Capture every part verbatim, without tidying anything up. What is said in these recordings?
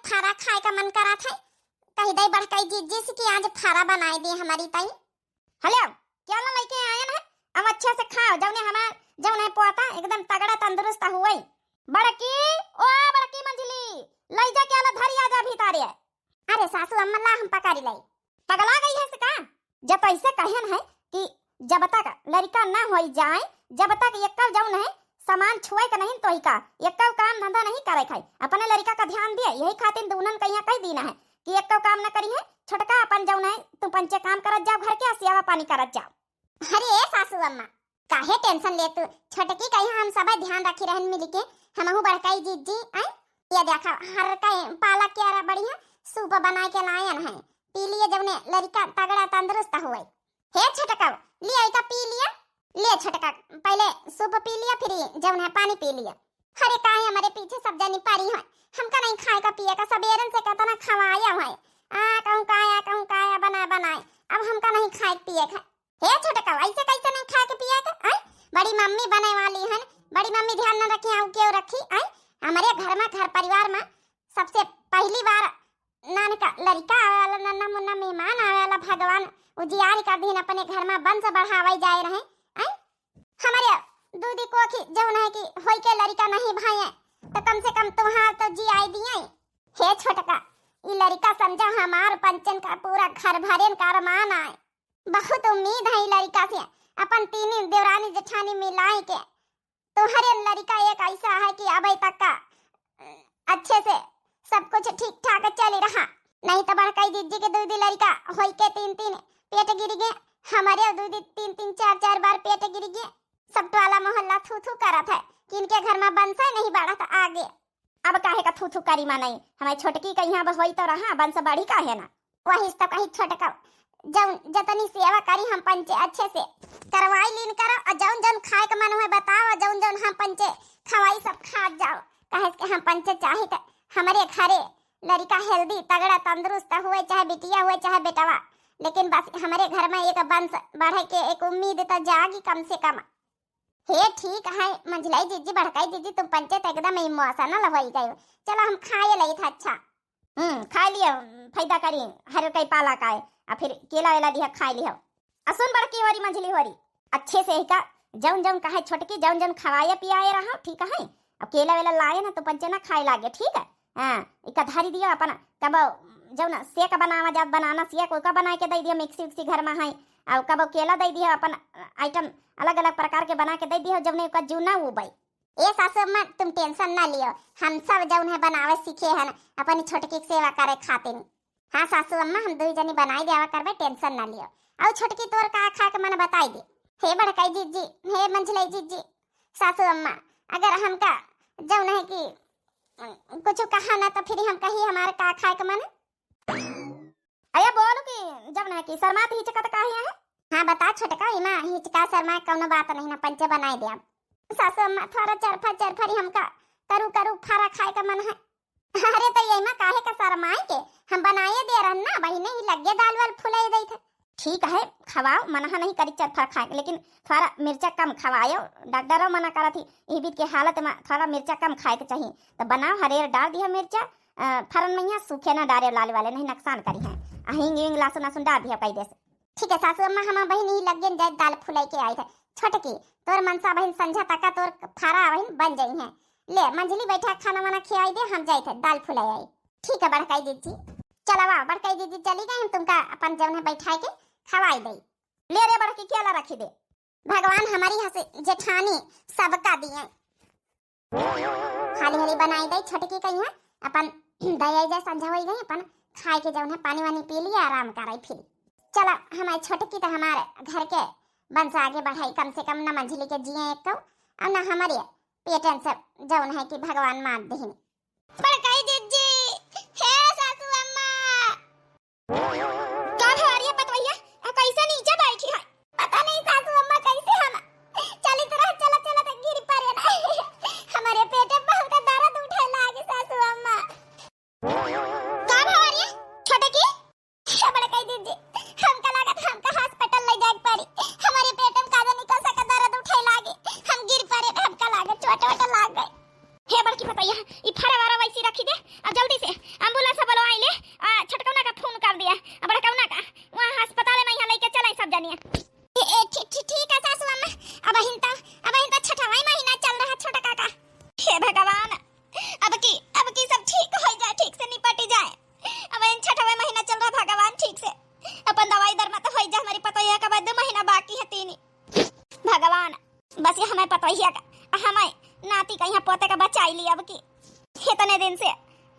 फरा खाए का मन करत है, कहि दे बड़कई जिज्जी से कि आज फरा बनाए दे हमरी ताई। हले, केला लइके आयन है, अब अच्छे से खाओ, जउने हमार, जउने पोता एकदम तगड़ा तंदुरुस्त हुई। बड़की, ओ बड़की मंझली, लइ जा केला धरी आ जा भीतरे। अरे सासू अम्मा ला हम पकड़ी लाई। पगला गई है से का? जब ऐसे कहन है कि जब तक लड़का ना होई जाए, जब तक एक्कल जौन है सामान छुए के नहीं तोही का, एक्कल काम धंधा नहीं करे खाई, अपने लड़का का ध्यान दिए, यही खातिर दूनन कहिया कह दीना है कि एक्कल काम ना करी है। छोटका अपन जौन है तू पंचे काम करत जाओ घर के, आ सेवा पानी करत जाओ। अरे ए सासू अम्मा, काहे टेंशन ले तू? छोटकी कहिया हम सब ध्यान रखी रहन मिल के, हमहू बड़काई जिज्जी, आय? ये देखा, हर कई पालक के अरा बढ़िया सूप बनाए के लायन है, पी लिए जौने लड़का तगड़ा तंदुरुस्त हुए। हे छोटका, लिया इका पी लिया। ले छोटका, पहले सूप पी लिया, फिर जौन है पानी पी लिया। अरे काहे हमारे पीछे सब जनी पड़ी है, हमका नहीं खाए का पिए का, सबेरन से कितना खवाया है, आ कहूँ काया, कहूँ काया बनाए बनाए, अब हमका नहीं खाए पिए का। हे छोटका, ऐसे कैसे नहीं खाए के पिए के, हैं? बड़ी मम्मी बने वाली हन, बड़ी मम्मी ध्यान न रखी, आऊ क्यों रखी, हैं? हमारे घर में, घर परिवार में सबसे पहली बार नानका लड़का आवे वाला, नन्ना मुन्ना मेहमान आवे वाला, भगवान उजियार कर दीन, अपने घर में वंश बढ़ावे जाए रहे, हैं? हमारे दूधी कोखी जौन है कि होई के लड़का नहीं भाई, तो कम से कम तुम्हार तो जी आई दिए। हे छोटका, ई लड़का समझा हमार पंचन का पूरा घर भरेन का अरमान आए। बहुत उम्मीद है ई लड़का से, अपन तीनी देवरानी जेठानी मिलाई के। तोहरे लड़का एक ऐसा है कि अबे तक का अच्छे से सब कुछ ठीक ठाक चली रहा, नहीं तो बड़काई जिज्जी के दू दी लड़का होई के तीन तीन पेट गिर गए, हमारे दू दी तीन तीन चार चार बार पेट गिर गए। सब टोला मोहल्ला थू थू करत है कि इनके घर में बंसा नहीं बढ़त आगे। अब काहे का थू थू करी मानई, हमारी छोटकी का यहाँ होई तो रहा, बंस बढ़ी काहे ना। वही तो कही छोटका, जौन जतनी सेवा करी हम पंचे अच्छे से करवाई लीन करो, और जौन जौन खाए के मन हुए बताओ, और जौन जौन हम पंचे खवाई सब खा जाओ। कहे के हम पंचे चाहे तो हमारे घरे लड़का healthy तगड़ा तंदुरुस्त हुए, चाहे बिटिया हुए चाहे बेटवा, लेकिन बस हमारे घर में एक वंश बढ़े के एक उम्मीद तो जागी कम से कम। हे ठीक है मंझलाई जिज्जी, बड़काई जिज्जी, तुम पंचे तो एकदम emotional होई गयो। चलो हम खाए लई था। अच्छा, हम्म, खाए लियो, फायदा करी, हर कई पाला का है, आ फिर केला वेला दिया खाए लियो। आ सुन बड़की होरी मंझली होरी, अच्छे से ही का जौन जौन कहे छोटकी, जौन जौन खवाए पियाए रहो, ठीक है? अब केला वेला लाए ना तो पंचे ना खाए लागे, ठीक है? हाँ, इका धरी दियो अपन, कब जौन सेक बनावा जात, बनाना सेक, ओका बनाए के दे दियो, मिक्सी उक्सी घर में है, और कब केला दे दियो, अपन item अलग अलग प्रकार के बना के दे दियो, जौने ओका जूना उबई। ए सासू अम्मा, तुम tension ना लियो, हम सब जौन है बनावे सीखे हन अपनी छोटकी के सेवा करे खातिर। हाँ सासू अम्मा, हम दुई जनी बनाई देवा करबे, tension ना लियो। और छोटकी तोर का खाए के मन बताई दे। हे बड़काई जिज्जी, हे मंझलाई जिज्जी, सासू अम्मा, अगर हमका जौन है कि कुछ कहा ना तो फिर हम कही हमारे का खाए के मन। अरे बोलो कि जब ना कि शर्मात हिचकत काहे है? हाँ बता छोटका, इमा हिचका शर्मा कौनो बात नहीं ना, पंचे बनाए दे अब। सासू अम्मा थोड़ा चरफर चरफरी हमका करू करू फरा खाए का मन है। अरे तो यही मा काहे का शर्माए के, हम बनाए दे रहन ना, वही नहीं लगे दाल वाल फुलाए दे थे। ठीक है, खवाओ, मना नहीं करी चरफर खाए, लेकिन थोड़ा मिर्चा कम खवायो, डॉक्टरो मना करत ही, ई बीत के हालत में थोड़ा मिर्चा कम खाए के चाहिए। तो बनाओ, हरेर डाल दिया मिर्चा, अ, फरन में यहाँ सूखे ना डारे लाल वाले, नहीं नुकसान करी है। आ हींग वींग लहसुन लहसुन डाल दिया कई दे से। ठीक है सासू अम्मा, हम बहिन ही लगे जाए दाल फुलाई के आई थे। छोटकी, तोर मनसा बहिन संझा तक तोर फारा बहिन बन जाई है। ले मंझली बैठा खाना वाना खियाई दे, हम जाई थे दाल फुलाई आई। ठीक है बड़काई जिज्जी, चलवा बड़काई जिज्जी चली गई, हम तुमका अपन जौन है बैठाए के खवाई दे। ले रे बड़की केला रखी दे। भगवान हमारी हंसे जेठानी सबका दिए। हाली हाली बनाई दई छोटकी कहिया अपन दया जाए संझा होई गई, अपन खाए के जौन है पानी वानी पी लिया, आराम कराई फिर। चला हमारे छोटकी तो हमारे घर के वंश आगे बढ़ाई, कम से कम न मंझली के जिए एक तो, और न हमारे पेटन से जौन है कि भगवान मार देहिन। बड़काई जिज्जी, हे सासू अम्मा। का भवारी है पतवैया? आ कैसे नीचे बैठी है? पता नहीं सासू अम्मा कैसे हम चलित रह, चलत चलत गिर पड़े ना। हमारे पेट में बहुत दर्द उठे लागे सासू अम्मा। का भवारी है? छोटकी? हे बड़काई जिज्जी, हमका लागत हमका hospital ले जाए के पड़ी। हमारे पेट में का जाने कैसा का दर्द उठे लागे, हम गिर पड़े, हमका लागत चोट वोट लाग गई। हे बड़की पतैया, ई फरा वारा वैसी रखी दे, अब जल्दी से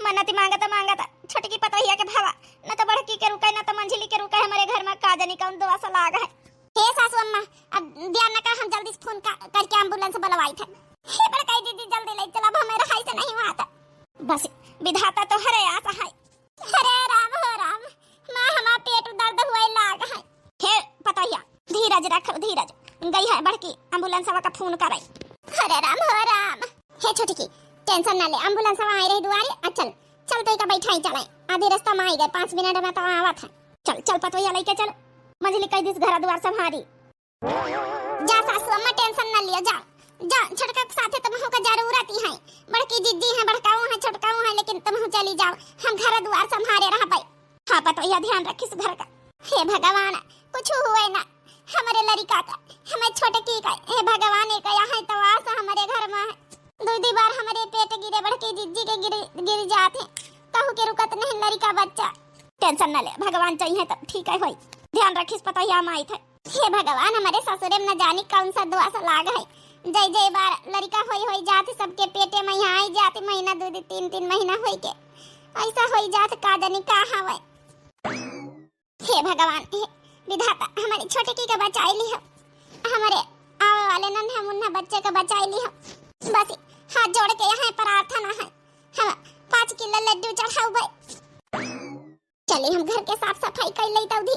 मन्नती मांगत मांगत छोटकी पतोहिया के भवा, न तो बड़की के रुके, न तो मंझिली के रुके, हमरे घर मा का जानी कौन दोष लाग है। हे सासू अम्मा, अब ध्यान न कर, हम जल्दी से फोन का, करके एम्बुलेंस बुलवाई थे। हे बड़काई दीदी, जल्दी ले चला, अब हमें रहाई से नहीं हुआ था। बस विधाता तो हरे आस है। हरे राम हो राम, माँ हमार पेट दर्द हुए लाग है। हे पतोहिया, धीरज रख, धीरज। गई है बड़की, एम्बुलेंसवा का फोन करे। हरे राम हो राम। हे छोटकी, टेंशन ना ले, एम्बुलेंसवा आई रही दुआरे। आ चल, चल तो इका बैठाई चले, आधे रास्ता मा आई गए, पाँच मिनट मा तो आवत है। चल चल पतोहिया, लेके चल। मंझिली कह दिस घर दुआर संभारी। जा सासू अम्मा, टेंशन ना लियो, जा, जा, छोटका के साथे तुमहू का जरूरत ही है। बड़की जिज्जी है, बड़काऊ है, छोटकाऊ है, लेकिन तुमहू चली जाओ, हम घर दुआर संभारे रहबै। हाँ पतोहिया, ध्यान रखिस घर का। हे भगवान, कुछ हुए ना हमरे लड़िका का, हमें छोटकी का। हे भगवान, एक यहाँ तो आस हमरे घर मा है। दुई दुई बार हमरे पेट गिरे, बड़की जिज्जी के गिर, गिर जात है, कहू के रुकत नहीं लड़िका बच्चा। टेंशन न ले, भगवान चाहिए तब ठीक है होई। ध्यान रखिस पतोहिया, हम आई थे। हे भगवान, हमरे ससुरे में न जानी कौन सा दोष लाग है, जय जय बार लड़िका होई होई जात, सबके पेटे मा यहाँ आई जात, महीना दो दो तीन तीन महीना होई के ऐसा होई जात, का जानी का हवे। हे भगवान, हे विधाता, हमारी छोटकी के बचाई लिहो, हमारे आवे वाले नन्हा मुन्ना बच्चे के बचाई लिहो। बस हाथ जोड़ के यहाँ प्रार्थना है, हम पाँच किलो लड्डू चढ़ाउबै। चली हम घर के साफ सफाई कर लई तौधी,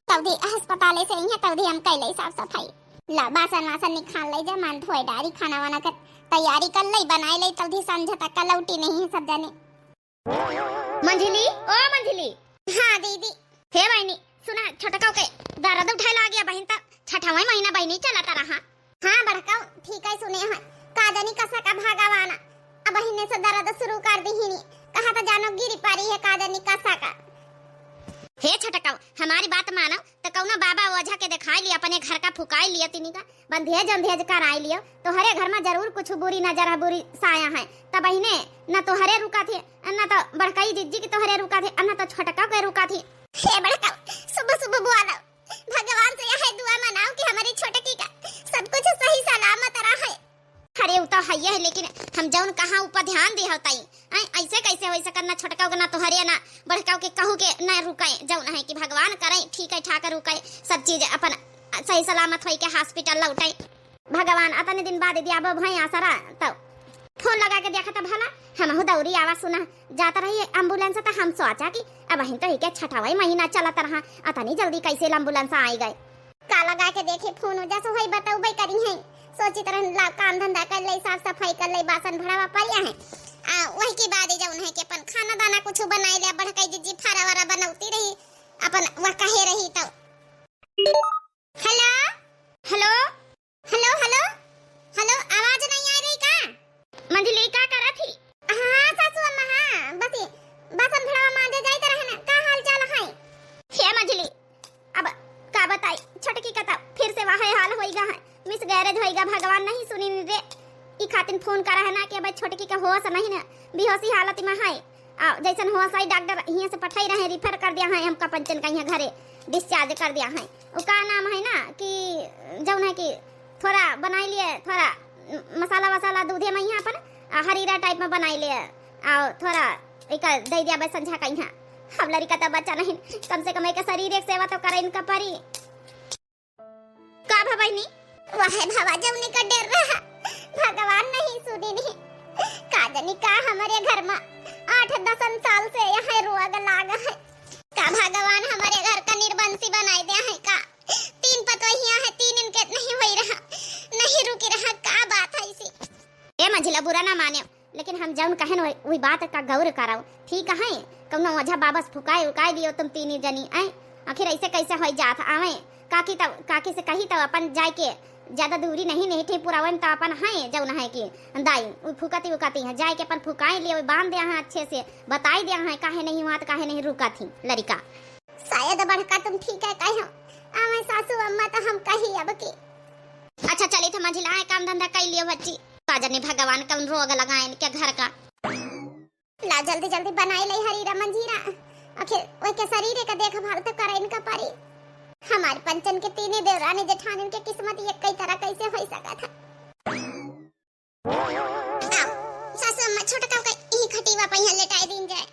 तौधी अस्पताले से यहाँ तौधी हम कर लई साफ सफाई। ला बासन वासन निकाल लई जा, मान धोए डारी, खाना वाना के तैयारी कर लई, बनाए लई तौधी संझा तक का लौटी नहीं है सब जने। मंझिली, ओ मंझिली। हाँ दीदी। हे बहिनी, सुना, छोटकौ के दर्द उठे लाग गया बहिन, त छठवा महीना बहिनी चलत रहा। हाँ बड़कौ, ठीक है सुने हैं, का जानी कसा का भगवान, अब बहिने से दर्द शुरू कर दिहिनी, कहा तो जानो गिरी पड़ी है का जानी कसा का। हे छोटकौ, हमारी बात मानो, त कौनो बाबा ओझा के देखाई लियो, अपने घर का फुकाई लियो, तिनी का बंधेज अंधेज कराई लियो। तोहरे घर मा जरूर कुछ बुरी नजर है, बुरी साया है। त बहिने, न तोहरे रुका थे, न तो बड़कई जिज्जी की तोहरे रुका थे, न तो छोटका के रुका थे। हे बड़का, सुबह सुबह बुआ लाओ, भगवान से यह दुआ मनाओ कि हमारी छोटकी का सब कुछ सही सलामत रहे। अरे, उ तो हइये है, लेकिन हम जौन कहा ऊपर ध्यान दे होताई। ऐ, ऐसे कैसे होई सकत ना, छोटका के ना तोहरे ना बड़का के कहू के ना रुके, जौन है कि भगवान करे ठीक है ठाक रुके, सब चीज अपन सही सलामत होई के हॉस्पिटल लौटे। भगवान अतने दिन बाद दिया अब भाई आसरा, तो फोन लगा के देखा त भला, हमहू दौरी आवा सुना, जात रही एम्बुलेंस त हम सोचा कि अब हिन तो ही के छठवा महीना चलत रहा, अतनी जल्दी कैसे एम्बुलेंस आई गए। का लगा के देखी फोन, जस वही बतौबे करी है। सोचित रहन ला काम धंधा कर ले, साफ सफाई कर ले, बासन भड़ावा परिया है। आ, वही के बाद जौन है कि अपन खाना दाना कुछ बनाई ले, बड़कई जिज्जी फारा वारा बनौती रही, अपन वह कहे रही तो। हेलो, हेलो, हेलो, हेलो, हेलो, आवाज नहीं आ रही का? मंझली का करत ही? हाँ, सासू अम्मा, हाँ, बस ये बासन भड़ावा मांजे जाइत रहे ना, का हाल चाल है? हे मंझली, अब का बताई, छोटकी का तब फिर से वह हाल होइगा है, मिसगैरेज होइगा, भगवान नहीं सुनी रे। ई खातिन फोन करा है ना कि अब छोटकी का होश नहीं ना, बेहोशी हालत में है। आ, जैसन होश आई डॉक्टर हियाँ से पठाई रहे, रिफर कर दिया है हमका पंचन का यहाँ घरे, डिस्चार्ज कर दिया है। वो का नाम है ना कि जौन है कि थोड़ा बनाई लिए, थोड़ा मसाला वसाला दूधे में यहाँ अपन, आ, हरीरा टाइप में बनाई लिए, आ, थोड़ा एक दे दिया बस संझा का यहाँ। अब लड़िका तब बच्चा नहीं, कम से कम एक शरीर एक सेवा तो करे इनका परी। का भा बहिनी? वह भवा जौनी का डर रहा, भगवान नहीं सुनी नहीं। का जानी का हमरे घर मा आठ दसन साल से यह रोग लाग है। का भगवान हमरे घर का निर्बंसी बनाई दे है का? तीन पतोहिया है, तीन इनके नहीं होई रहा, नहीं रुकी रहा, का बात है इसी? ए मंझिला, बुरा ना माने, लेकिन हम जौन कहेन वही, वही बात का गौर करौ, ठीक है? कौनो ओझा बाबस फुकाए उकाए दियो तुम तीनी जनी, ऐ? आखिर ऐसे कैसे होई जात आवे? काकी तब, काकी से कही तब अपन जाए के, ज्यादा दूरी नहीं, नहीं ठी पुरावन तो अपन है जौन है कि दाई, उ फुकती उकती है, जाए के अपन फुकाए लियो, बांध दे हैं अच्छे से, बताई दे हैं काहे नहीं हुआ तो काहे नहीं रुका थी लड़िका। शायद बड़का तुम ठीक है कहे हो, आवे सासू अम्मा तो हम कही अब की। अच्छा चली थे मंझिला, आए काम धंधा कर लियो बच्ची। का जाने भगवान कौन रोग लगाए इनके घर का। ला जल्दी जल्दी बनाई ले हरीरा मंजीरा, आखिर ओके शरीर का देखभाल तो करे इनका परी। हमारे पंचन के तीने देवरानी जेठानिन के किस्मत ये कई तरह कैसे होई सका था। आओ, सासू अम्मा छोटका के ई खटीवा पे यहाँ लेटाई दीन जाए।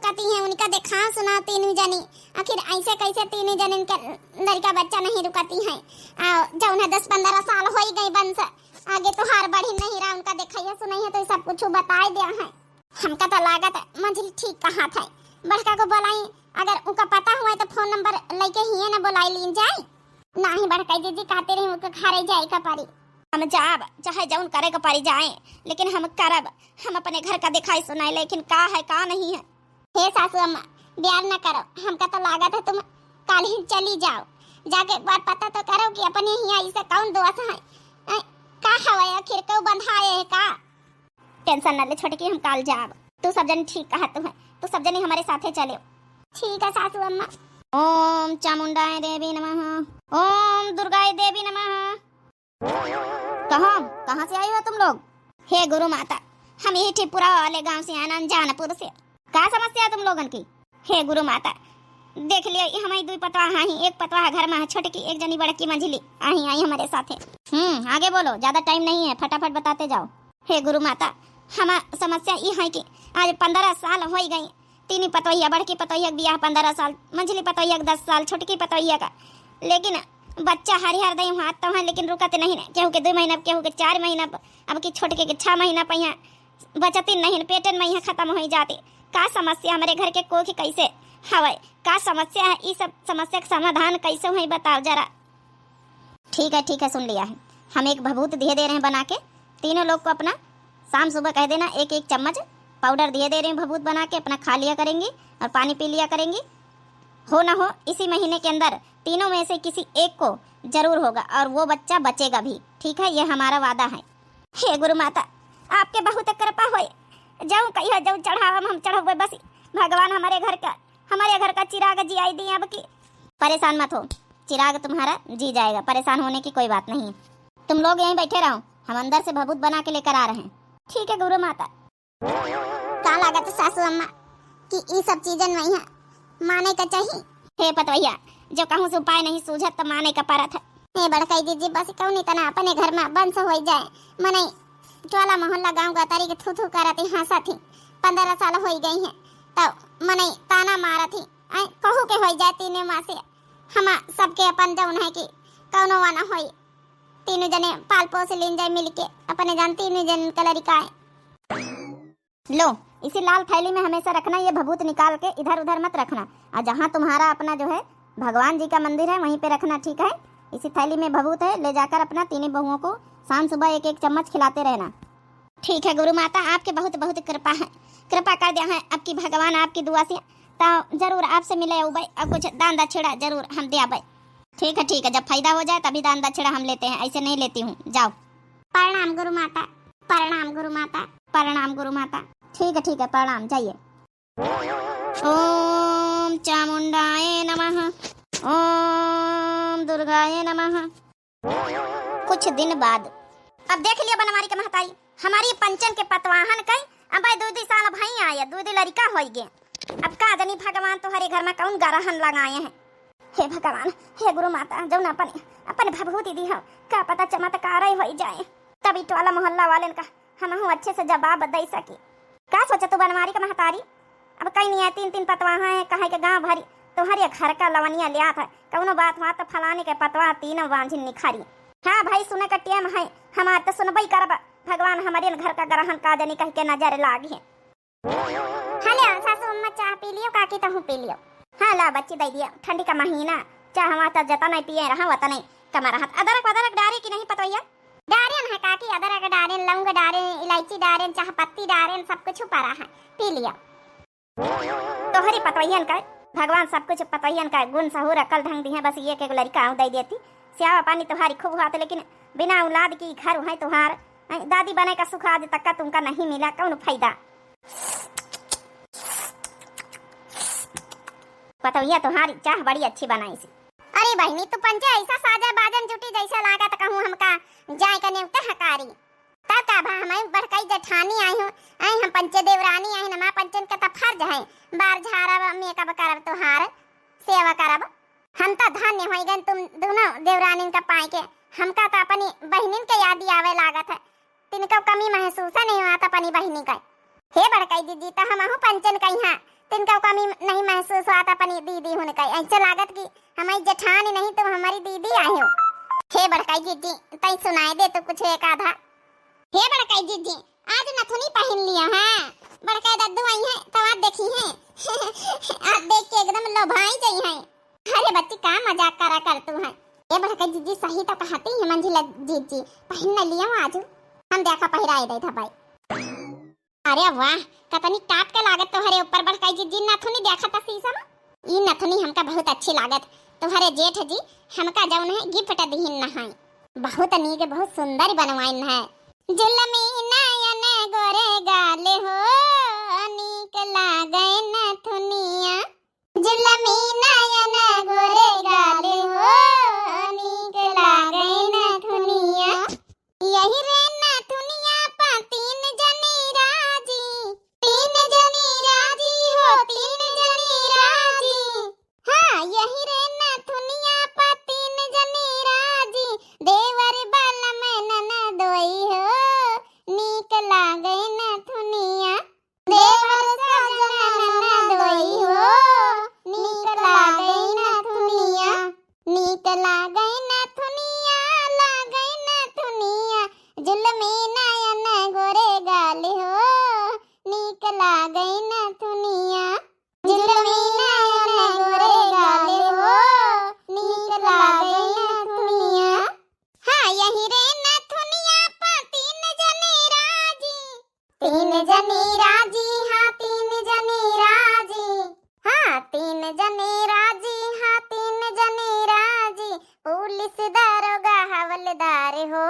कती हैं उनका देखा सुना तीनों जनी, आखिर ऐसे कैसे तीनों जनिन के लड़का बच्चा नहीं रुकती हैं? आ, जौन है दस पन्द्रह साल होई गई बंस, आगे तोहार बढ़ी नहीं रहा, उनका देखइया सुनइया तो सब कुछ बताए दिया है। हमका तो लागत है मंझली ठीक कहा था, बड़का को बोलाई, अगर उनका पता हुआ तो फोन नंबर लेके ही है ना बोलाई लीन जाए। नाही बड़काई दीदी, कहते रही उनके घरे जाए का परी। हम जाब, चाहे जौन करे का परी जाए, लेकिन हम करब। हम अपने घर का दिखाई सुनाए, लेकिन का है का नहीं है। हे सासू अम्मा, ब्यार न करो, हमका तो लागत है तुम काल ही चली जाओ। जाके एक बार पता तो करो कि अपने हियाँ इसे कौन दोष है। ऐ, का हवे आखिर केहू बंधाए है का? टेंशन न ले छोटकी, हम काल जाब। तू सब जनी ठीक कहा तू है, तू सब जनी हमारे साथे चले। ठीक है सासू अम्मा। ओम चामुंडाय देवी नमः, ओम दुर्गाय देवी नमः। कहाँ, कहाँ से आई हो तुम लोग? हे गुरु माता, हम यही ठिपुरा वाले गांव से आए, अनजानपुर से। का समस्या है तुम लोगन की? हे गुरु माता, देख लियो, ई हमारी दुई पतवाह आई, एक पतवाह घर में है छोटकी, एक जनी बड़की मंझली आई, आई हमारे साथे। हम्म, आगे बोलो, ज्यादा टाइम नहीं है, फटाफट बताते जाओ। हे गुरु माता, हमार समस्या ई है कि आज पन्द्रह साल होई गई, तीनी पतोहिया, बड़की पतोहिया के बियाह पन्द्रह साल, मंझली पतोहिया के दस साल, छोटकी पतोहिया का, लेकिन बच्चा हरिहर दई हाथ तो है, लेकिन रुकत नहीं न, केहू के दो महीना, केहू के चार महीना, अब की छोटके के छह महीना पहिया बचती नहीं, पेटन में यहाँ खत्म हो जाती। का समस्या, हमारे घर के कोख कैसे हवे, का समस्या है, ई सब समस्या का समाधान कैसे हुई बताओ जरा। ठीक है, ठीक है, सुन लिया है। हम एक भभूत दिए दे रहे हैं बना के, तीनों लोग को अपना शाम सुबह कह देना एक एक चम्मच पाउडर दिए दे रहे हैं भभूत बना के, अपना खा लिया करेंगी और पानी पी लिया करेंगी। हो ना हो इसी महीने के अंदर तीनों में से किसी एक को जरूर होगा और वो बच्चा बचेगा भी। ठीक है, ये हमारा वादा है। हे गुरु माता, आपके बहुत कृपा होए, जौन कहियो जौन चढ़ावा में हम चढ़ौबे, बस भगवान हमारे घर का, हमारे घर का चिराग जियाई दिए अब की। परेशान मत हो, चिराग तुम्हारा जी जाएगा, परेशान होने की कोई बात नहीं है। तुम लोग यहीं बैठे रहो, हम अंदर से भभूत बना के लेकर आ रहे हैं। ठीक है गुरु माता। का लागत सासू अम्मा कि ई सब चीजन में यहाँ माने का चाहिए? हे पतवैया, जो कहूँ से उपाय नहीं सूझत त माने का परत है। हे बड़काई दीदी, बस कौन इतना अपने घर में बंस होई जाए, मनई टोला मोहल्ला गाँव गतारी के थू थू करत ही हंसत ही। पन्द्रह साल होई गई है तो मनई ताना मारत ही। ऐ कहू के होई जाए तीने माँ से, हम सबके अपन जौन है कि कौनो वाना होई, तीनों जने पाल पोस लीन जाए मिलके, अपने जान तीनों जन का लड़का है। लो, इसी लाल थैली में हमेशा रखना, ये भभूत निकाल के इधर उधर मत रखना। और जहाँ तुम्हारा अपना जो है भगवान जी का मंदिर है वहीं पे रखना, ठीक है? इसी थैली में भभूत है, ले जाकर अपना तीनों बहुओं को शाम सुबह एक एक चम्मच खिलाते रहना। ठीक है गुरु माता, आपके बहुत बहुत कृपा है, कृपा कर दिया है। अब की भगवान आपकी दुआ से तो जरूर आपसे मिले उबे और कुछ दान दक्षिणा जरूर हम द्याबे। ठीक है, ठीक है, जब फायदा हो जाए तभी दान दक्षिणा हम लेते हैं, ऐसे नहीं लेती हूँ। जाओ। प्रणाम गुरु माता, प्रणाम गुरु माता, प्रणाम गुरु माता। ठीक है, ठीक है, प्रणाम, जाइए। ओम चामुंडाय नमः, ओम दुर्गाय नमः। कुछ दिन बाद। अब देख लिया बनवारी के महतारी, हमारी पंचन के पतवाहन कई अब दुई दुई साल भई आया, दुई दुई लड़का होई गे। अब का जानी भगवान तोहरे घर में कौन गरहन लगाए हैं। हे भगवान, हे गुरु माता, जौन अपने, अपने भभूति दी हो, का पता चमत्कार ही होई जाए, तभी टोला मोहल्ला वालन का हमहू अच्छे से जवाब दे सकी। का सोचे तू बनवारी के महतारी? अब कई नहीं है, तीन तीन पतवाहा है, कहे के गाँव भरी तोहरे घर का लवनिया लियात है, कौनो बात हुआ तो फलाने के पतवा तीनों बांझिन निखारी। हाँ भाई, सुने का टेम है, हमार तो सुनबई करब, भगवान हमारे घर का ग्रहण का जनी कह के नजर लागी है। हाँ ले, सासू अम्मा चाह पी लियो, काकी तहूँ पी लियो। हाँ ला बच्ची, दे दिया, ठंडी का महीना, चाह हमार तो जता नहीं पिए रहा, वता नहीं कमा रहा। अदरक वदरक डारे कि नहीं पतोहिया? डारेन है काकी, अदरक डारेन, लौंग डारेन, इलायची डारेन, चाह पत्ती डारेन, सब कुछ पड़ा है, पी लिया। तोहरी पतोहियन का भगवान सब कुछ पतोहियन का गुण सहूर अकल ढंग दी है, बस ये के लड़का आऊँ दे देती। स्यावा पानी तोहारी खूब हुआ तो, लेकिन बिना औलाद की घर है तोहार। दादी बने का सुख आज तक का तुमका नहीं मिला, कौन फायदा? पतोहिया तोहारी चाह बड़ी अच्छी बनाई सी। अरे बहिनी, तू पंचे ऐसा साजा बाजन जुटी जैसे लागत कहूँ हमका जाए का नेवते हकारी। तब का भा, हम बड़कई जेठानी आई हूँ, आई हम पंचे देवरानी आई, हमार पंचन के त फर्ज है, बार झारब, मेकअप करब, तोहार सेवा करब। हम त धन्य होई गन तुम दोनों देवरानिन का पाए के। हमका त अपनी बहिनिन के याद आवे लागत है, तिनको कमी महसूस नहीं हुआ त अपनी बहिनी का। हे बड़कई दीदी, त हमहू पंचन कइहाँ तिनका कमी नहीं महसूस होत अपनी दीदी हुन का। ऐसे लागत कि हमारी जेठानी नहीं तो हमारी दीदी आयो। हे बड़काई जीजी, तई सुनाई दे तो कुछ एक आधा। हे बड़काई जीजी, आज नथुनी पहिन लिया है। बड़काई दद्दू आई है तो आज देखी है। आज देख के एकदम लोभाई जाई है। अरे बच्ची, का मजाक करा कर तू है? ए बड़काई जीजी, सही तो कहती है मंझिला जीजी, पहिन न लिया आज। हम देखा पहिराए दे था भाई। अरे वाह, कतनी टाप के लागत तोहरे ऊपर बड़काई जीजी नथुनी। देखा था शीशा में, ई नथुनी हमका बहुत अच्छी लागत। तोहरे जेठ जी हमका जौन है gift दिहिन न है। बहुत नीक, बहुत सुंदर बनवाइन है। जुलमी नयन गोरे गाल हो, नीक लागे नथुनिया। जुलमी नयन गोरे गाल हो, नीक लागे नथुनिया। यही रे नथुनिया पा तीन जनी राजी, तीन जनी राजी हो, तीन जनी राजी। हाँ, यही रे नथुनिया पा तीन जनी राजी, देवर बलम ननदोई हो, नीक लागे नथुनिया। देवर सजन ननदोई हो, नीक लागे नथुनिया। नीक लागे नथुनिया, लागे नथुनिया, जुलमी नयन गोरे गाल हो, नीक लागे नथुनिया। जुलमी नयन गोरे गाल हो, नीक लागे नथुनिया। हाँ, यही रे नथुनिया पा तीन जनी राजी। तीन जनी राजी, हाँ, तीन जनी राजी। हाँ, तीन जनी राजी, हाँ, तीन जनी राजी। पुलिस दारोगा हवलदार हो,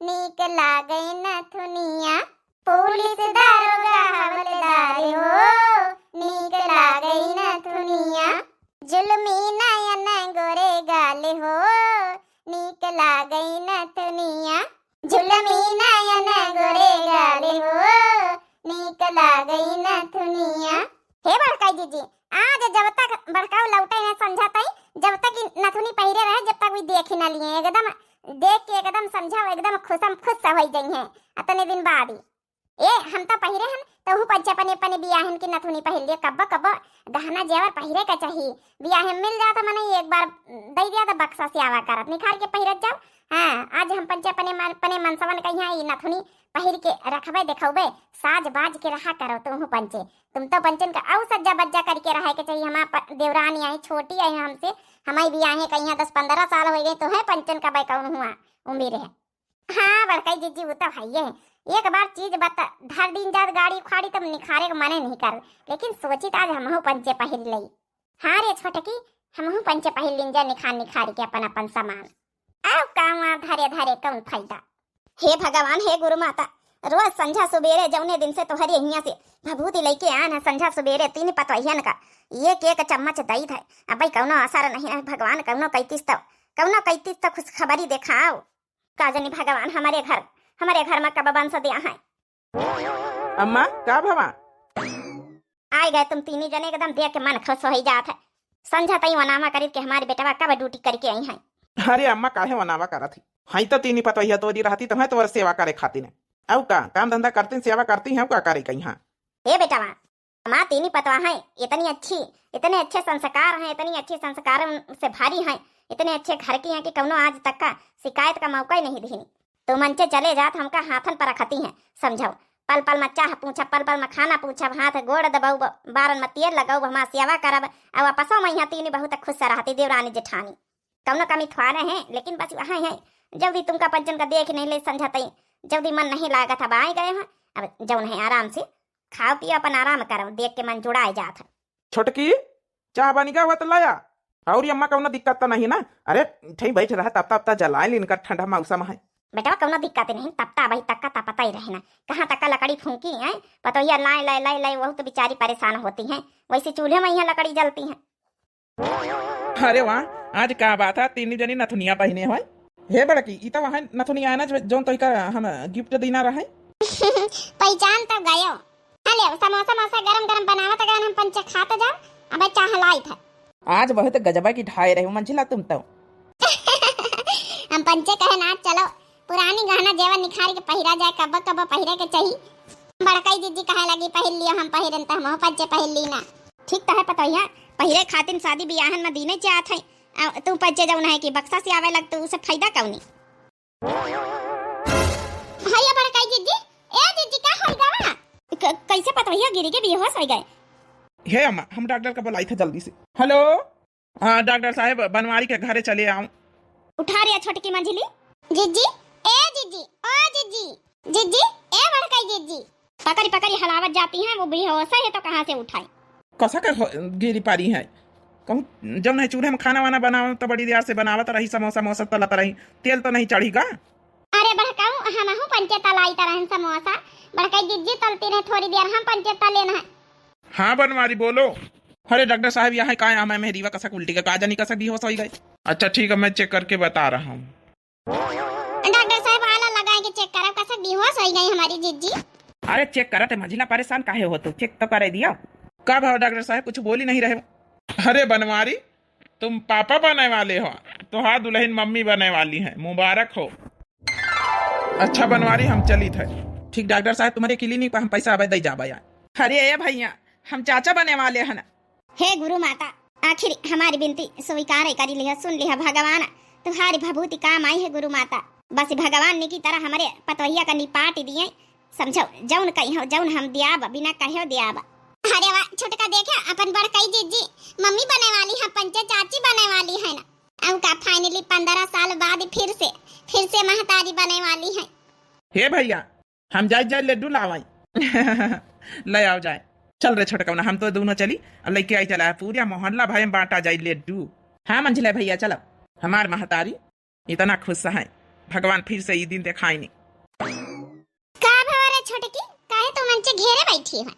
नीक लागे नथुनिया। पुलिस दारोगा हवलदार हो, नीक लागे नथुनिया। जुलमी नयन गोरे गाल हो, नीक लागे नथुनिया। जुलमी नयन गोरे गाल हो, नीक लागे नथुनिया। हे बड़काई जीजी, आज जब तक बड़काऊ लौटे न संझा तई, जब तक ई नथुनी पहिरे रहे, जब तक वी देखी न लिए, एकदम देख के एकदम संझा एकदम खुशम खुश होई जइहें। अतने दिन बाद ही ए, हम तो पहिरे हन, तोहू पंचे अपने, अपने बियाहन की नथुनी पहिर लिए। कब्बो, कब्बो गहना जेवर पहिरे के चाही। बियाहे में मिल जात मने एक बार दई दिया तो बक्सा से आवा करत, निखार के पहिरत जाओ। हाँ, आज हम पंचे अपने मन, अपने मनसवन कहिया ई नथुनी पहिर के रखबे, देखौबे, साज बाज के रहा करो तोहू पंचे। तुम तो पंचन का अउ सज्जा बज्जा करके रहे के चाही। हमार प-, देवरानी आई, छोटी आई हमसे, हमारी बियाहे कहिया दस पन्द्रह साल हो गए, तो है पंचन का बै कौन हुआ उम्र है। हाँ, बड़काई जीजी, वो तो हइये है। एक बार चीज बता, धर दीन जात गाड़ी उखाड़ी, तब निखारे के मने नहीं कर। लेकिन सोचित आज हमहू पंचे पहिर लई। हाँ रे छोटकी, हमहू पंचे पहिर लीन जा, निखार निखार के अपन अपन सामान। अब का वहाँ धरे धरे कौन फायदा? हे भगवान, हे गुरु माता, रोज संझा सुबेरे जौने दिन से तोहरे हियाँ से भभूति लइके आन है, संझा सुबेरे तीन पतोहियन का एक एक चम्मच दई है। अब भाई कौनो असर नहीं है भगवान, कौनो कैतीस तो, कौनो कैतीस तो खुशखबरी देखाओ। का जनी भगवान हमरे घर, हमरे घर में कब बंस दिया है। अम्मा, का भवा? आए गए तुम तीनी जने, एकदम देख के मन खुश हो ही जात है। संझा तई वनामा करीब के हमारी बेटवा कब ड्यूटी करके आई है। अरे अम्मा, काहे वनामा करत ही? हई तो तीनी पतोहिया तोरी रहती तो है तोर सेवा करे खातिर ने। अउ का, काम धंधा करती, सेवा करती हैं, का करे कहीं हाँ। हे बेटवा, हमार तीनी पतवा हैं, इतनी अच्छी, इतने अच्छे संस्कार हैं, इतनी अच्छे संस्कार से भरी हैं, इतने अच्छे घर की हैं कि कौनो आज तक का शिकायत का मौका ही नहीं दिहिन। तू मंचे चले जात हमका हाथन पर रखती हैं, समझो। पल पल में चाह पूछब, पल पल में खाना पूछब, हाथ गोड़ दबाऊ, बारन में तेल लगाऊ, हमार सेवा करब। अब आपसों में यहाँ तीनी बहुत खुश रहती देवरानी जेठानी। कौनो कमी थोड़े हैं, लेकिन बस वहाँ है, जल्दी तुमका पंचन का देख नहीं ले संझा तई, जल्दी मन नहीं लागत। अब आए गए हैं, अब जौन है आराम से खाओ पियो, अपन आराम करो, देख के मन जुड़ाए जात है। छोटकी, चाह बनी का हुआ तो लाया। और ये अम्मा कौनो दिक्कत तो नहीं ना? अरे, ठई बैठ रहा, तपता उपता जलाए ली, इनका ठंडा मौसम है। बेटवा कौनो दिक्कत नहीं, तपता अबही तक का तपता ही रहे ना। कहाँ तक का लकड़ी फूंकी है, पतोहिया लाए लाए लाए लाए, वहू तो बेचारी परेशान होती हैं, वैसे चूल्हे में यहाँ लकड़ी जलती हैं। अरे वाह, आज का बात है, तीनी जनी नथुनिया पहिने होय। हे बड़की, ई तो वहाँ नथुनिया है ना जो, जौन तोहिका हम gift दीना रहे। पहचान तब गयो। हाँ ले, समोसा मोसा गरम गरम बनावत गए, हम पंचे खात जाओ, अब चाह लाइत है। आज बहुत गजबा की ढाए रहे मंझिला तुम तो। हम पंचे कहे ना, चलो पुरानी गहना जेवर निखार के पहिरा जाए, कब कब पहिरे के चाही। बड़कई जिज्जी कहे लगी, "पहिर लियो, हम पहिरन त हमहू पंचे पहिर ली ना।" ठीक त है पतोहिया, पहिरे खातिन शादी बियाहन में दीने चाहत है। आ, तू पंचे जौन है कि बक्सा से आवे लग, तो उसे फायदा कौनी? भैया बड़कई जिज्जी, ए जिज्जी, का होई गवा? क-, कैसे पतोहिया गिरी के बेहोश हो गए? हे अम्मा, हम डॉक्टर का बुलाई था जल्दी से। हेलो, हाँ डॉक्टर साहब, बनवारी के घरे चले आओ। उठा रे छोटकी मंझली। जिज्जी, ए जिज्जी, ओ जिज्जी, जिज्जी, ए बड़कई जिज्जी। पकड़ी पकड़ी हलावत जाती हैं, वो बेहोश है तो कहाँ से उठाई? कसा के हो-, गिरी पारी है? कहूँ जौन है चूल्हे में खाना वाना बनाओ तो बड़ी देर से बनावत रही, समोसा मोसा तलत रही, तेल तो नहीं चढ़ी का? अरे बड़काऊ, हमहू पंचे तलाई तरहन समोसा, बड़कई जिज्जी तलती रहे थोड़ी देर, हम पंचे तले न है। हाँ बनवारी बोलो। अरे डॉक्टर साहब, यहाँ का, यहाँ मैं मेहरीवा कसक उल्टी का, का जानी कसक बेहोश हो गए। अच्छा ठीक है, मैं चेक करके बता रहा हूँ। डॉक्टर साहब, आला लगाए के चेक करब, कसक बेहोश हो गई हमारी जिज्जी। अरे चेक करत है मंझिला, परेशान काहे हो तू, चेक तो करे दिया। का भाव डॉक्टर साहब, कुछ बोल ही नहीं रहे हो? अरे बनवारी, तुम पापा बने वाले हो, तो हाँ दुल्हन मम्मी बने वाली है, मुबारक हो। अच्छा बनवारी, हम चलित है। ठीक डॉक्टर साहब, तुम्हारे क्लिनिक पर हम पैसा अबे दे जाबा यार। अरे ए भैया, हम चाचा बने वाले हैं ना। हे गुरु माता, आखिर हमारी बिनती स्वीकार करी लिहा, सुन लिहा भगवान, तुम्हारी भभूति काम आई है गुरु माता। बस भगवान ने की तरह हमारे पतोहिया का निपाट दिए, समझो जौन कही हो, जौन हम दियाब, बिना कहे दियाब। अरे वाह छोटका, देखे अपन बड़कई जिज्जी मम्मी बने वाली है, पंचे चाची बने वाली है ना। अब का finally पन्द्रह साल बाद फिर से, फिर से महतारी बने वाली है। हे भैया, हम जाए जाए लड्डू लावाई। ले आओ जाए। चल रे छोटकौना, हम तो दोनों चली, अब लेके आई चला, पूरा मोहल्ला भर में बांटा जाए लड्डू। हाँ मंझिला भैया चलो, हमार महतारी इतना खुश है, भगवान फिर से ई दिन देखाई नहीं। का भवा रे छोटकी, काहे तू मंचे घेरे बैठी है?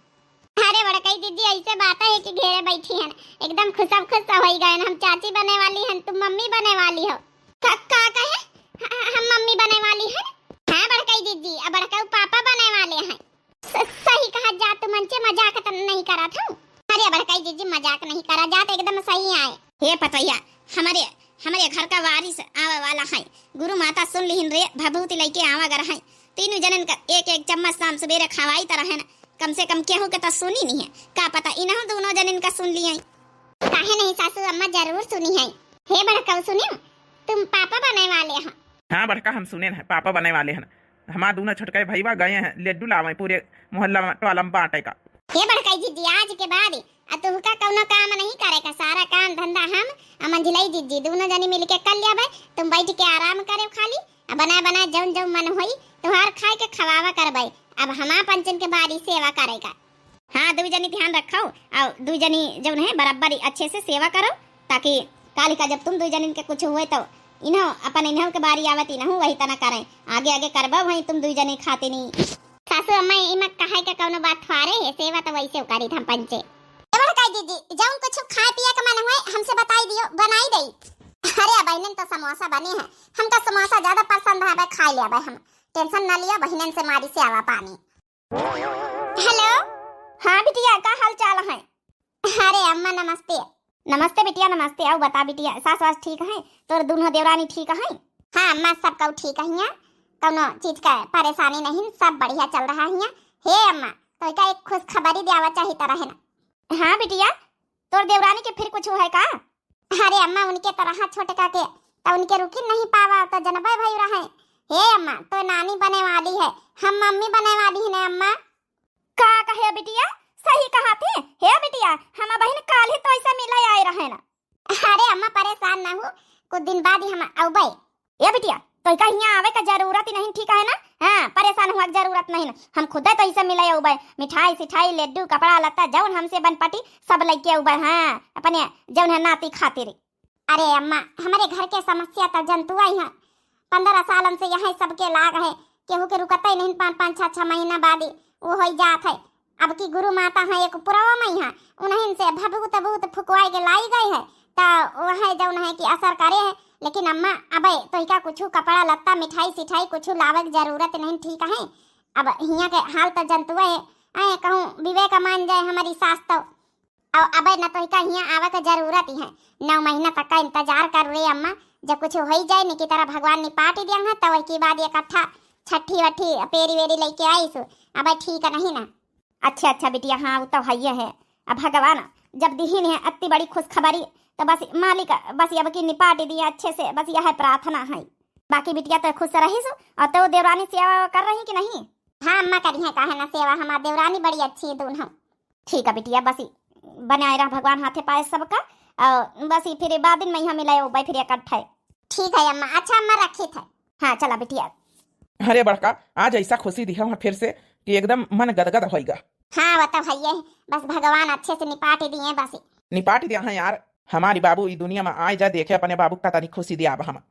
अरे बड़कई जिज्जी, ऐसे बात है कि घेरे बैठी हन, एकदम खुशब खुश होई गए। हम चाची बने वाली हन, तुम मम्मी बने वाली हो। का, का कहे? ह-, ह-, हम मम्मी बने वाली हन? हाँ बड़कई जिज्जी, अब बड़कऊ पापा बने वाले हैं। स-, सही कहा जा, तुम मंचे मजाक त नहीं करत हो? अरे बड़कई जिज्जी, मजाक नहीं करा जात, एकदम सही आए। हे पतोहिया, हमारे, हमारे घर का वारिस आवे वाला है। गुरु माता सुन लिहिन रे, भभूति लेके आवा गर है। तीनों जनन का एक एक चम्मच शाम सवेरे खवाई त रहे न, कम से कम केहू के त सुनी नहीं है। का पता इन्हों दोनों जनन का सुन लिया। काहे नहीं सासू अम्मा, जरूर सुनी है। हे बड़कऊ सुनियो, तुम पापा बने वाले हो। हाँ बड़का, हम सुने हैं पापा बने वाले हैं। हमार दोनों छोटके भईवा गए हैं लड्डू लावे पूरे मोहल्ला में टोला में बांटे का। हे बड़कई जिज्जी, आज के बाद आ तुहका कौनो काम नहीं करे का, सारा काम धंधा हम आ मंझिलई जिज्जी दोनों जनी मिलके कर लेबे। तुम बैठ के आराम करे खाली, आ बना बना जौन जौन मन होई तुहार खाए के खवावा करबे। अब हमार पंचन के बारी सेवा करे का। हाँ, दुई जनी ध्यान रखो, और दुई जनी जौन है बराबर अच्छे से सेवा करो, ताकि काली का जब तुम दुई जनिन के कुछ हुए तो इन्हों अपन इन्हों के बारी आवत इन्हों वही तना करें, आगे आगे करबो वही तुम दुई जनी खातिनी। सासू अम्मा, इमा कहे के कौनो बात थोड़े है, सेवा तो वैसे उकारी था पंचे। ए बड़कई जिज्जी, जौन कुछ खाए पिए के मन हुए हमसे बताई दियो, बनाई दई। अरे बहनन तो समोसा बने हैं, हमका समोसा ज्यादा पसंद है, अबे खाई ले अबे हम। टेंशन ना लिया, बहनन से मारी से आवा पानी। हेलो। हाँ बिटिया, का हाल चाल है? अरे अम्मा नमस्ते। नमस्ते बिटिया नमस्ते। आओ बता बिटिया, सास वास ठीक है? तोर दोनों देवरानी ठीक है? हाँ अम्मा, सब कऊ ठीक है हियाँ, कौनो चीज का परेशानी नहीं, सब बढ़िया चल रहा है हियाँ। हे अम्मा, तो का एक खुशखबरी देवा चाहित रहे ना। हाँ बिटिया, तोर देवरानी के फिर कुछ है का? अरे अम्मा, उनके तरह छोटका के, तो उनके रुकी नहीं पावा, तो जनबे भई रहे। हे अम्मा, तो नानी बने वाली है, हम मम्मी बने वाली है ना अम्मा। का कहे बिटिया? सही कहा थे। हे बिटिया, हम बहिन काल ही तो ऐसा मिले आए रहे ना। अरे अम्मा, परेशान ना हो, कुछ दिन बाद ही हम अउबे। ए बिटिया, तो का हियाँ आवे का जरूरत ही नहीं, ठीक है ना? हाँ, परेशान हुआ के जरूरत नहीं, हम खुदे तो इसे मिले अउबे, मिठाई सिठाई, लड्डू, कपड़ा लत्ता, जौन हमसे बन पटी, सब लेके अउबे। हाँ, अपने जौन है नाती खातिर। अरे अम्मा, हमारे घर के समस्या तो जनतुआ ही है, पन्द्रह सालन से यहाँ सबके लाग है, केहू के रुकते नहीं, पाँच पाँच छः छः महीना बाद ही वो हो जात है। अब की गुरु माता हैं एक पुरवा में हैं, उन्हीं से भभूत भूत फुकवाए के लाई गए हैं, तो वह जौन है कि असर करे है। लेकिन अम्मा, अबे तोहिका कुछ कपड़ा लत्ता, मिठाई सिठाई कुछ लावे के जरूरत नहीं, ठीक है? अब हियाँ के हाल तो जनतुए है, ऐ कहूँ विवेक मान जाए हमारी सास तो। और अबे न तोहिका हियाँ आवे के जरूरत ही है, नौ महीना तक का इंतजार कर रे अम्मा, जब कुछ हो ही जाए, निकी तरह भगवान निपाट ही दिया है, तो वही के बाद इकट्ठा छठी वठी पेरी वेरी लेके आई सु, अब ठीक नहीं ना। अच्छा, अच्छा बिटिया, हाँ, वो तो हइये है। अब भगवान जब दिहिन है अत्ती बड़ी खुशखबरी, तो बस मालिक, बस अब की निपाट दिए अच्छे से, बस यह प्रार्थना है। बाकी बिटिया तो खुश रहिस, और तो देवरानी सेवा कर रही कि नहीं? हाँ अम्मा, करी है, काहे ना सेवा, हमार देवरानी बड़ी अच्छी है दोनों। ठीक है बिटिया, बस बनाए रह भगवान हाथे पाए सबका, और बस फिर बाद में यहाँ मिलाए उबाई फिर इकट्ठे। ठीक है अम्मा। अच्छा अम्मा, रखी थे। हाँ चला बिटिया। अरे बड़का, आज ऐसा खुशी दिहा है फिर से कि एकदम मन गदगद होइगा। हाँ वो तो हइये, बस भगवान अच्छे से निपाट दिए बस। निपाट दिया है यार, हमारी बाबू ई दुनिया में आए जा देखे अपने बाबू का तनी खुशी दिया अब हम।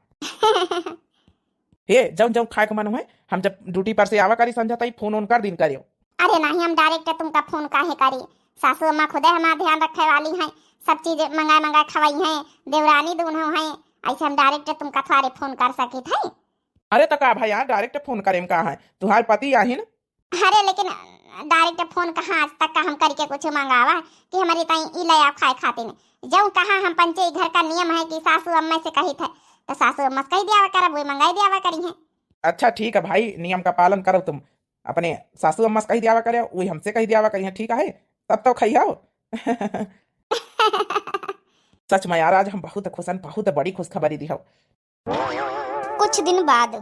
हे, जौन जौन खाए के मन हुए, हम जब ड्यूटी पर से आवा करी संझा तई फोन ओन कर दिन करियो। अरे नहीं, हम डायरेक्ट तुमका फोन काहे करी, सासू अम्मा खुदे हमार ध्यान रखे वाली हैं, सब चीज मंगाए मंगाए खवाई हैं, देवरानी दोनों हैं, ऐसे हम डायरेक्ट तुमका थोड़े फोन कर सकित है। अरे तो का भाई यार, डायरेक्ट फोन करेम का है, तुहार पति आहिन। अरे लेकिन डायरेक्ट फोन कहाँ आज तक का हम करके कुछ मंगावा कि हमारी ताई ई ले आओ खाए खातिर। जौन कहा हम पंचे, ई घर का नियम है कि सासू अम्मा से कहित है, तो सासू अम्मा से कहि दियावा करब, वही मंगाई दियावा करी हैं। अच्छा ठीक है भाई, नियम का पालन करो तुम, अपने सासू अम्मा से कहि दियावा करे, वही हमसे कहि दियावा करी हैं, ठीक है, तब तो खइहो। सच में यार, आज हम बहुत खुश हन, बहुत बड़ी खुशखबरी दिहो। कुछ दिन बाद।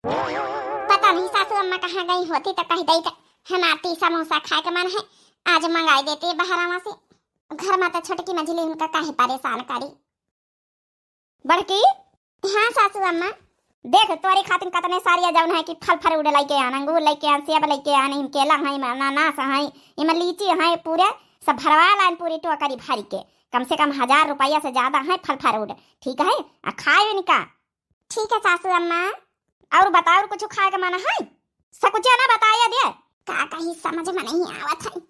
पता नहीं सासू अम्मा कहाँ गई होती तो कह देत, हमार ती समोसा खाए के मन है, आज मंगाई देती बहरावा से। घर में तो छोटकी मझली उनका काहे परेशान करी। बड़की। हाँ सासू अम्मा। देख तोरी खातिर कतने सारी जौन है कि फल फ्रूट लेके आन, अंगूर लेके आन, सेब लेके आन, इम केला है, इम अनानास है, इम लीची है, पूरे सब भरवा लाइन पूरी टोकरी भर के। कम से कम हजार रुपया से ज्यादा है फल फ्रूट, ठीक है, आ खाए इनका। ठीक है सासू अम्मा। और बताओ, और कुछ खाए के मन है? सकुचिया ना बताया दे। का कही समझ में नहीं आवत है।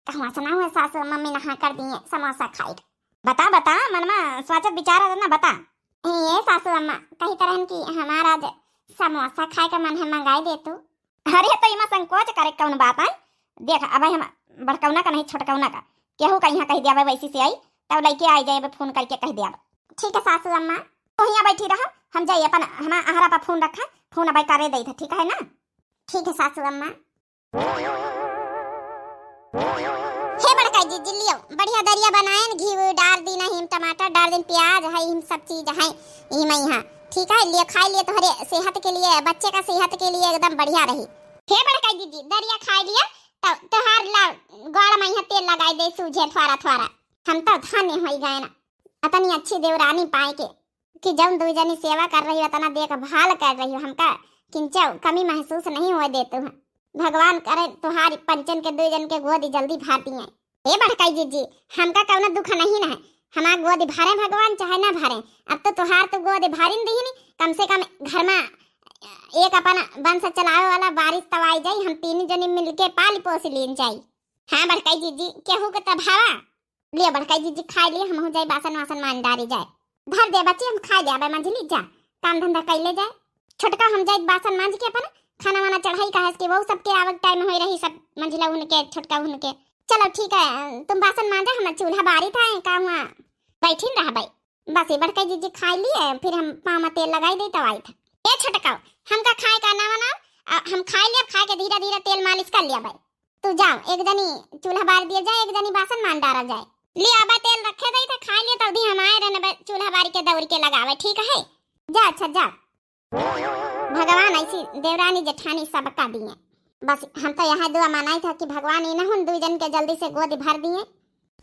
कहवा से ना हुआ सासू अम्मा में नहा कर दिए समोसा खाए के। बता, बता, मन में सोचत विचारत ना, बता। ए, ए सासू अम्मा, कही तरहन कि हमारा आज समोसा खाए के मन है, मंगाई दे तू। अरे, तो इमा संकोच करे कौन बात है? देख, अब हम बड़कौना का नहीं, छोटकौना का, केहू का यहाँ कह दिया, वैसी से आई, तब लेके आई जाए, फोन करके कह दिया। ठीक है सासू अम्मा। तू यहाँ बैठी रहा, हम जाइए अपन, हम अहरा पर फोन रखा, फोन अब करे दे, ठीक है ना? ठीक है सासू अम्मा। हे बड़का जीजी, लियो, बढ़िया दरिया बनाएन, घी वी डार दीन, हिम टमाटर डार दीन, प्याज है, हिम सब चीज है, हिम यहाँ, ठीक है, लियो, खाई लियो, तोहरे सेहत के लिए, बच्चे का सेहत के लिए एकदम बढ़िया रही। हे बड़का जीजी, दरिया खाई लियो, तो तोहार ला, गोड़ में यहाँ तेल लगाई दे, सूझे थोड़ा थोड़ा। हम तो धन्य होई गए ना, अतनी अच्छी देवरानी पाए के, कि जौन दुई जनी सेवा कर रही हो, अतना देखभाल कर रही हो, हमका किंचौ कमी महसूस नहीं होए देतू है। भगवान करे तुहार पंचन के दुई जन के गोदी जल्दी भर दिए। ए बड़काई जीजी, हमका कौनो दुख नहीं न है, हमार गोदी भरे भगवान चाहे ना भरे, अब तो तुहार तो गोदी भरिन दीहिन, कम से कम घर में एक अपन वंश चलावे वाला वारिस तवाई जाई, हम तीन जनी मिलके पाल पोस लीन जाई। हाँ बड़काई जीजी, केहू के तभावा। लियो बड़काई जीजी खाई लियो, हमहू जाई बासन वासन मांज डारी जाए। धर दे बच्ची, हम खाई ले आबे मंझली, जा काम धंधा कैले जाए। छोटका हम जाई बासन मांज के अपन खाना वाना चढ़ाई, काहे से कि वो सबके आवक टाइम होई रही, सब मंझला उनके, छोटका उनके। चलो ठीक है, तुम बासन मांजा, हम चूल्हा बारी था, का हुआ बैठिन रहबै। बस ये बड़काई जीजी खाई लिए, फिर हम पाँव में तेल लगाई दे तब आई था। ए छोटका, हमका खाए का ना बनाओ, आ, हम खाई लिया, खाए के धीरे धीरे तेल मालिश कर लिया भाई। तू जाओ, एक जनी चूल्हा बार दिया जाए, एक जनी बासन मान डारा जाए। ले आबा तेल रखे दई थे, खाई ले, तब भी हम आए रहने बे, चूल्हा बारी के दौड़ के लगावे, ठीक है? जा, अच्छा, जा। भगवान ऐसी देवरानी जेठानी सबका दिए। बस हम तो यह दुआ मनाई था कि भगवान इन्हन दुई जन के जल्दी से गोद भर दिए।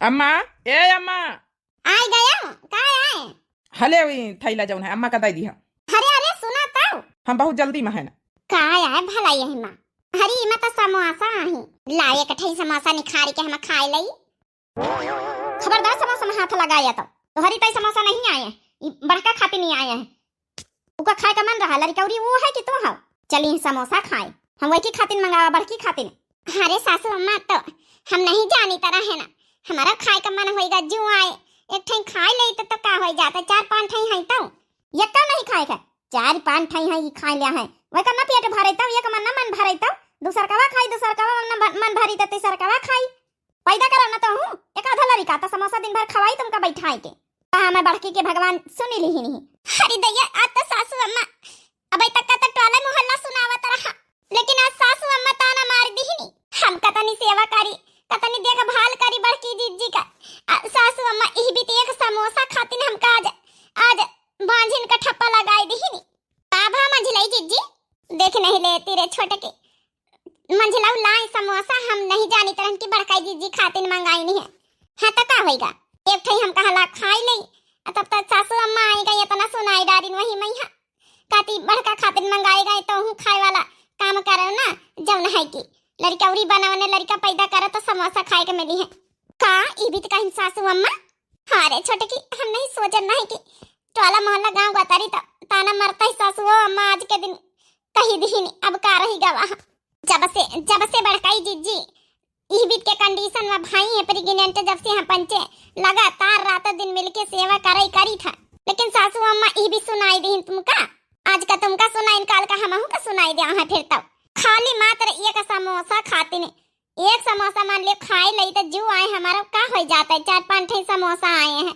अम्मा, ए अम्मा। आए गया, का आए? हले वही थैला जौन है, अम्मा का दे दिया। अरे, अरे, सुना तो। हम बहुत जल्दी में है ना। का आए भला यही माँ? अरे, इमा तो समोसा आही। ला, एक ठे समोसा निखारी के हम खाए लई। खबरदार समोसा में हाथ लगाया तो। तोहरी तई समोसा नहीं आए, ई बड़का खातिर नहीं आए हैं। उका खाए का मन रहा, लड़कौरी वो है कि तू हो? चली समोसा खाए, हम वही खातिर मंगावा, बड़की खातिर। अरे सासू अम्मा, तो हम नहीं जानी तरह है ना, हमारा खाए का मन होएगा, जू आए, एक ठे खाए ले तो, तो का हो जाता, चार पाँच ठे है तो। ये का नहीं खाए का, चार पाँच ठे है, ये खाए लिया है, वही का ना पेट भरे तो, ये का मन ना मन भरे तो, दूसर कवा खाई, दूसर कवा मन, मन भरी तो तीसर कवा खाई। पैदा करा ना तो हूँ, एक आधा लड़का तो समोसा दिन भर खवाई तुमका बैठाए के। कहा मैं बड़की के भगवान सुनी ली ही नहीं। अरे दैया, आज तो सासू अम्मा अबे तक का तो टोला मोहल्ला सुनावत रहा। लेकिन आज सासू अम्मा ताना मार दिहिनी। हम कतनी सेवा करी, कतनी देखभाल करी बड़की जिज्जी का। आ, सासू अम्मा इही बीत एक समोसा खातिन हमका आज, आज बांझिन का ठप्पा लगाई दिहिनी। का भा मंझिलई जिज्जी? देख नहीं लेती रे छोटकी, मंझिलऊ लाई समोसा, हम नहीं जानित रहन कि बड़काई जिज्जी खातिन मंगाइन है। हाँ तो का होइगा, एक ठई हम कहला खाई लई, आ तब तक सासू अम्मा आई गई, इतना सुनाई डारिन वही मैया। कहती बड़का खातिन मंगाई गई तो हूँ खाए वाला काम करव ना, जौन है कि लड़का उरी बनावने लड़का पैदा करे तो समोसा खाए के मिली है। का ई बीत कहिन सासू अम्मा? हाँ रे छोटकी, हम नहीं सोचन रहे कि टोला मोहल्ला गांव गतारी त ताना मरता ही सासू अम्मा आज के दिन कही दिहिन, अब का रही गवा। जब से, जब से बड़काई जिज्जी इही बीत के condition में भाई है pregnant, जब से हम पंचे लगातार रात दिन मिलके सेवा करई करी था, लेकिन सासू अम्मा इही बीत सुनाई दिहिन तुमका। आज का तुमका सुनाइन, काल का हमहू का सुनाई दे है फिर तब। खाली मात्र एक समोसा खातिन, एक समोसा मान ले खाए लई तो जू आए हमारा का हो जाता है, चार पांच ठे समोसा आए हैं।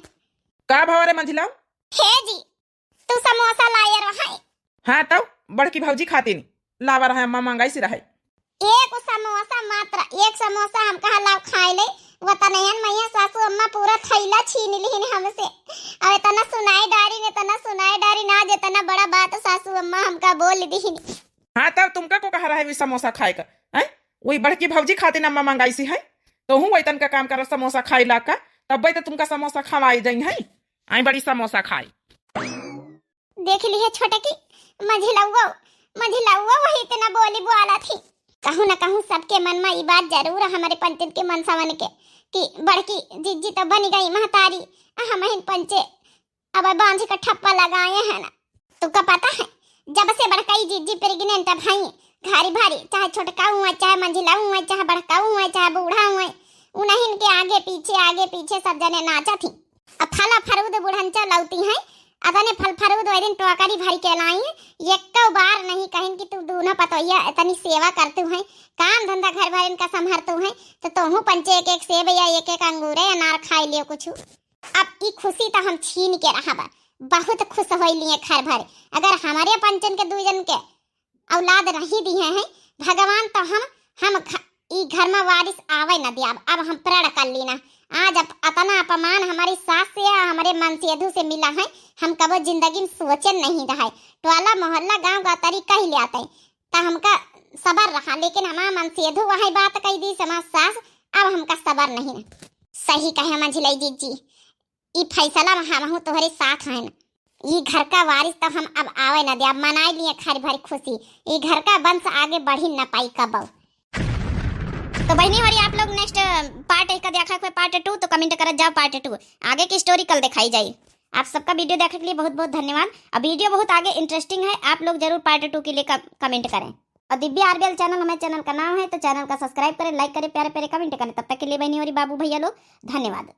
का भाव रे मंझिला? हे जी, तू समोसा लाए रहा है। हाँ तो बड़की भौजी खातिन लावा रहा, अम्मा मंगाई सी रहे। एक समोसा मात्र, एक समोसा हम कहा लाव खाए ले, वो तनयन मैया सासू अम्मा पूरा थैला छीन लिहिन हमसे। अब इतना सुनाई डारिन, इतना सुनाई डारिन, आज इतना बड़ा बात सासू अम्मा हमका बोल दिहिन। हाँ तब तुमका को कहा रहे वी समोसा खाए का? हैं? वही बड़की भौजी खातिन अम्मा मंगाई सी है, तो हूँ वही तनका काम करो समोसा खाई ला का, तब तो तुमका समोसा खवाई जाई है। आई बड़ी समोसा खाई। देख ली है छोटकी, मझिलउआ, मझिलउआ वही इतना बोली बोला थी। कहूँ न कहूँ सबके मन में ई बात जरूर है हमारे पंचन के मनसवन के कि बड़की जिज्जी तो बनी गई महतारी, आ हम हिन पंचे अब बांझ का ठप्पा लगाए हैं ना। तुमका पता है, जब से बड़काई जिज्जी pregnant है भाई, घारी भारी, चाहे छोटका हुआ, चाहे मंझिला हुआ, चाहे बड़का हुआ, चाहे बूढ़ा हुआ, उन्हीं के आगे पीछे, आगे पीछे सब जने नाचा थी। अब फला फरूद बुढ़ंचा लौती हैं, अतने फल फरूद वही दिन टोकरी भरी के लाई, एको बार नहीं कहिन कि तू दूनो पतोहिया इतनी सेवा करतू हैं, काम धंधा घर भरन का संभरतू हैं, तो तोहू पंचे एक एक सेब या एक एक अंगूरे अनार खाई लियो कुछ। अब ई खुशी तो हम छीन के रहब, बहुत खुश होई लिए घर भर। अगर हमारे पंचन के दुई जन के औलाद नहीं दिए हैं भगवान, तो हम, हम घ-, ई घर में वारिस आवे न दियाब। अब हम प्रण कर लीना, आज अप-, अतना अपमान हमारी सास से या हमारे मनसेधु से मिला है, हम कबो जिंदगी में सोचन नहीं रहे। टोला मोहल्ला गांव गतरी कह ले आते, त हमका सबर रहा, लेकिन हमार मनसेधु वही बात कही दी, हमार सास, अब हमका सबर नहीं रहा। सही कहे मंझिलई जिज्जी, ई फैसला में हमहू तोहरे साथ हन। ई घर का वारिस तो हम अब आवे न दे, अब मनाई लिए खरी भरी खुशी। ई घर का वंश आगे बढ़ी न पाई कबो। तो बहनी हमारी, आप लोग next part का देखा हुआ part two, तो comment करत जाओ part two। आगे की story कल दिखाई जाई। आप सबका video देखे के लिए बहुत बहुत धन्यवाद। अब video बहुत आगे interesting है, आप लोग जरूर part two के लिए क-, comment करें। और दिव्या आरबीएल channel हमारे channel का नाम है, तो channel का subscribe करें, like करें, प्यारे प्यारे comment करें। तब तक के लिए बहनी और बाबू भैया लोग धन्यवाद।